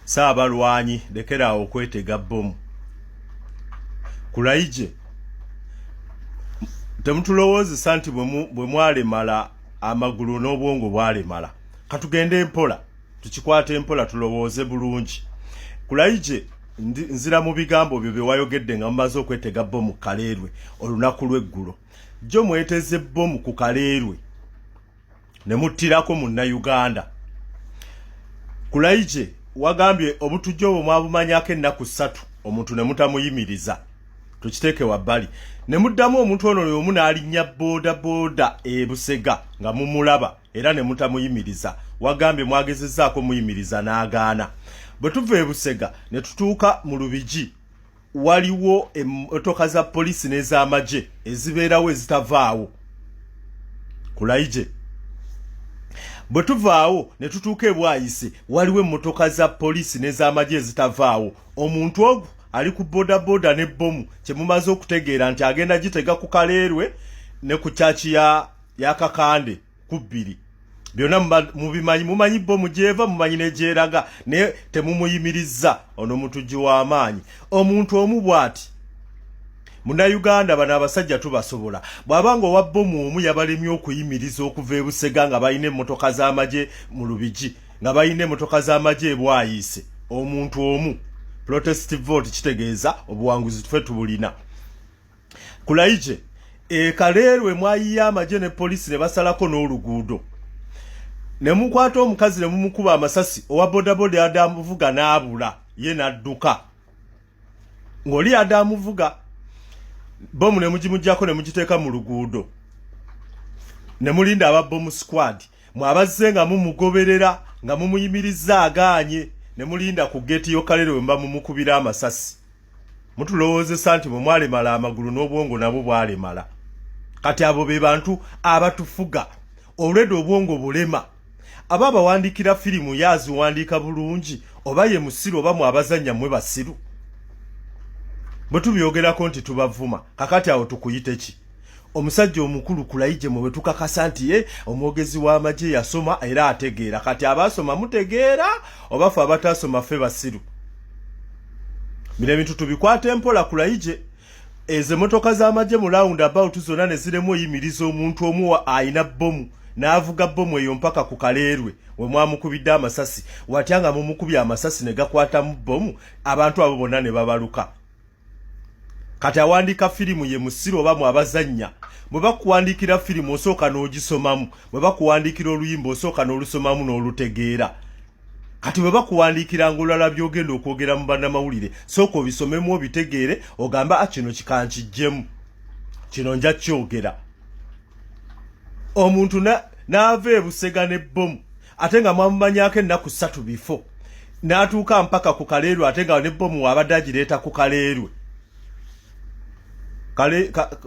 Saabalwanyi, lekeraawo okwetega bbomu. Kulayigye, temutulowoozesa nti bwe mwalemala amagulu n'obwongo bwalemala. Katugende mpola, tukikwate empola, tulowooze bulungi. Kulayigye, nzira mu bigambo byo bye wayogedde nga mumaze okwetega bbomu Kaleerwe olunaku lw'eggulo. Jjo mweteze bbomu ku Kaleerwe ne muttirako Munnayuganda. Kulayigye, wagambye obutujju obwo mwabumanyako ennaku 3, omuntu ne mutamuyimiriza. Tukiteeke wabbali. Ne muddamu omuntu ono y'omu n'alinnya booda booda e Busega nga mumulaba era ne mutamuyimiriza. Wagambye mwagezezzaako muyimiriza n'agaana. Bwe tuva e Busega ne tutuuka mu Lubigi, waliwo emmotoka za poliisi n'ez'amagye ezibeerawo ezitavaawo. Kulayigye, bwe tuvaawo ne tutuuka e Bwayise, waliwo emmotoka za poliisi n'ez'amagye ezitavaawo. Omuntu ogu ali ku bodaboda ne bbomu, kye mumaze okutegeera nti agenda gitega ku Kaleerwe ne ku kyaki ya Kakande ku bbiri. Byonna mubimanyi, mumanyi bbomu gyeva, mumanyi negyeraga, naye temumuyimirizza. Ono mutujju w'amaanyi, omuntu omu bw'ati. Munnayuganda, bano abasajja tubasobola. Bw'aba nga owa bbomu omu yabalemye okuyimiriza okuva e Busega nga balina emmotoka z'amagye mu Lubigi, nga balina emmotoka z'amagye ebwayiise, omuntu omu, protest vote kitegeeza obuwanguzi tufe tubulina. Kulayigye, e Kaleerwe mwayiye amagye ne poliisi ne basalako n'oluguudo ne mukwata omukazi ne mumukuba amasasi. Owa bodaboda yadde amuvuga n'abula, ye n'adduka ng'oli yadde amuvuga. Bomu ne mugimugyako ne mugiteeka mu luguudo ne mulinda aba bomb squad. Mwabazze nga mumugoberera nga mumuyimirizza agaanye, ne mulinda ku geeti y'Okaleerwe we muba mumukubira amasasi. Mutulowoozesa nti bwe mwalemala amagulu n'obwongo nabwo bwalemala. Kati abo be bantu abatufuga. Olwedde obwongo bulema. Aba abawandiikira firimu ye aziwandiika bulungi, oba ye musiru, oba mwabazannya mmwe basiru? Bwe tubyogerako nti tubavuma. Kakati awo tukuyite ki? Omusajja omukulu Kulayigye, mwe bwe tukakasa nti ye omwogezi w'amagye yasoma era ategeera. Kati abaasoma mutegeera, oba fe abataasoma ffe basiru? Bino ebintu tubikwata empola. Kulayigye, ezo emmotoka z'amagye mu round about zonna ne ziremu oyimiriza omuntu omu ayina bbomu, n'avuga bbomu eyo mpaka ku Kaleerwe we mwamukubidde amasasi. Watya nga mumukubye amasasi ne gakwatamu bbomu, abantu abo bonna ne babaluka? Kati awandiika firimu ye musiru, oba mwabazannya? Bwe bakuwandiikira firimu osooka n'ogisomamu, bwe bakuwandiikira oluyimba osooka n'olusomamu n'olutegeera. Kati bwe bakuwandiikiranga olulala by'ogenda okwogera mu bannamawulire, sooka obisomemu obitegeere, ogambe, "A, kino kikankijjemu, kino nja kyogera." Omuntu n'ava e Busega n'ebbomu, ate nga mwamumanyako ennaku 3 bifo, n'atuuka mpaka ku Kaleerwe, ate nga n'ebbomu waabadde agireeta ku Kaleerwe.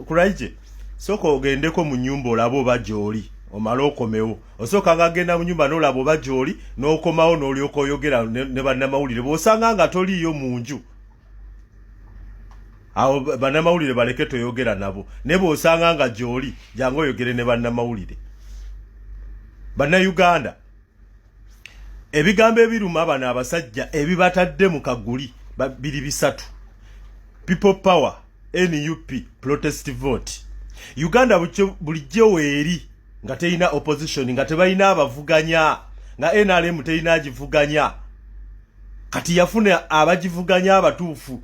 Kulaije, sooka ogendeko mu nnyumba olabe oba gy'oli, omale okomewo. Osooka nga agenda mu nyumba n'olaba oba gy'oli, n'okomawo n'olyoka oyogera ne bannamawulire. Bw'osanga nga toliiyo mu nju, awo bannamawulire baleke, toyogera nabo. Naye bw'osanga nga gy'oli, jangu oyogere ne bannamawulire. Bannayuganda, ebigambo ebiruma bano abasajja ebibatadde mu kaguli biri bisatu: people power, NUP, protest vote. Uganda bulijjo weeri nga terina opposition, nga tebalina abavuganya, nga NRM terina agivuganya. Kati yafuna abagivuganya abatuufu,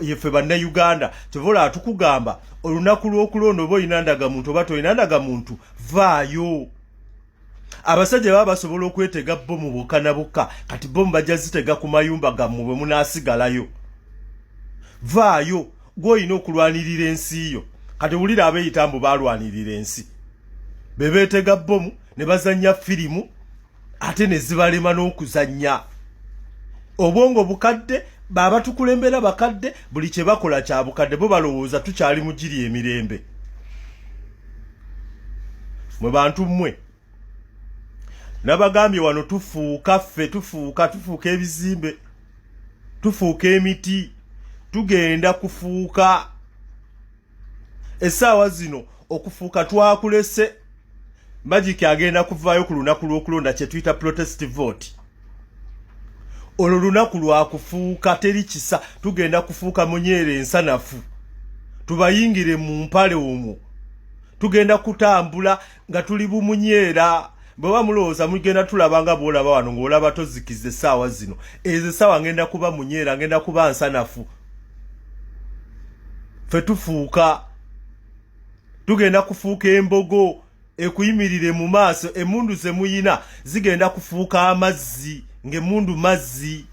yeffe Bannayuganda. Kyova olaba tukugamba olunaku lw'okulonda, oba olina ndagamuntu oba tolina ndagamuntu, vaayo. Abasajja baba basobola okwetega bbomu bokka na bokka. Kati bbomu bajja zitega ku mayumba gammwe bwe munaasigalayo. Vaayo, gw'olina okulwanirira ensi yo. Kati wulira abeeyita mbu baalwanirira ensi, be beetega bbomu ne bazannya firimu, ate ne zibalema n'okuzannya. Obwongo bukadde, baabatukulembera bakadde, buli kye bakola kya bukadde. Bo balowooza tukyali mu giri emirembe. Mwe bantu mmwe, nabagambye wano tufuuka ffe, tufuuka ebizimbe, tufuuka emiti, tugenda kufuuka. Essaawa zino okufuuka twakulese. Magiki agenda kuvaayo ku lunaku lw'okulonda, kye tuyita protest vote. Olwo lunaku lwakufuuka, teri kisa, tugenda kufuuka munyeera ensanafu, tubayingire mu mpale omwo. Tugenda kutambula nga tuli bumunyeera. Bweba mulowooza mugenda tulaba nga bwolaba wano, ng'olaba tozikiza essaawa zino, ezo essaawa ngenda kuba munyeera, ngenda kuba nsanafu. Ffe tufuuka, tugenda kufuuka embogo ekuyimirire mu maaso. Emmundu ze muyina zigenda kufuuka amazzi, ng'emmundu mazzi.